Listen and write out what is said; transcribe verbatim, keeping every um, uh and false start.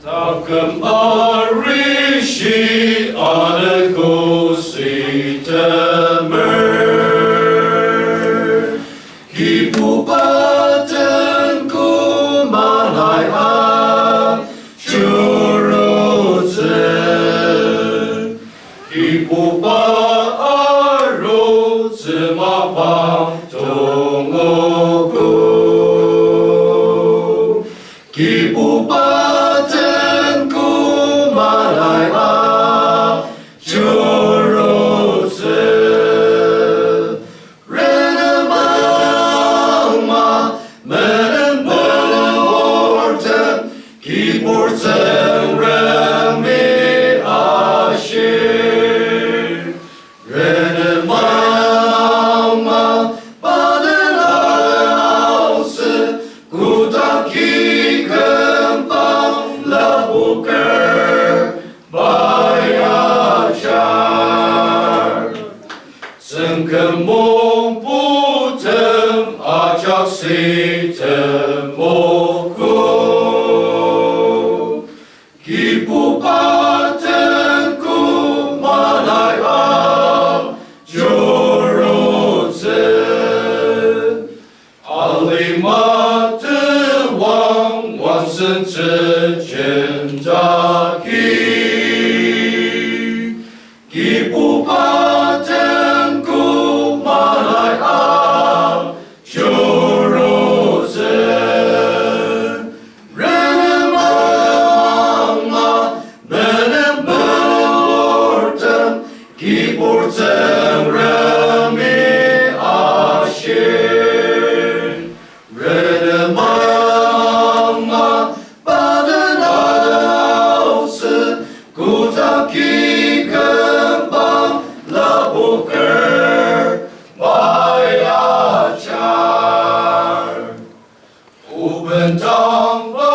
Taküm arishi anogo sitemer, Kibuba den koma lai ajurutsü. Kibuba arutsü mapa tongogo. Kibuba den koma lai ajurutsü. Renema ama menen menen ortem, Kibur Tsüngremi ashi. Renema ama paden aotsü, kotak ki küm pang lapoker pai ajar. Tsüngküm mongputem ajak sitemogo. Kibuba den koma lai ajurutsü. Alima tewang wansen tsüjen jagi. Kibuba den koma lai ajurutsü. Renema ama menen menen ortem, Kibur Tsüngremi ashi. Renema ama paden aotsü, kotak ki küm pang lapoker pai ajar. Oben tangba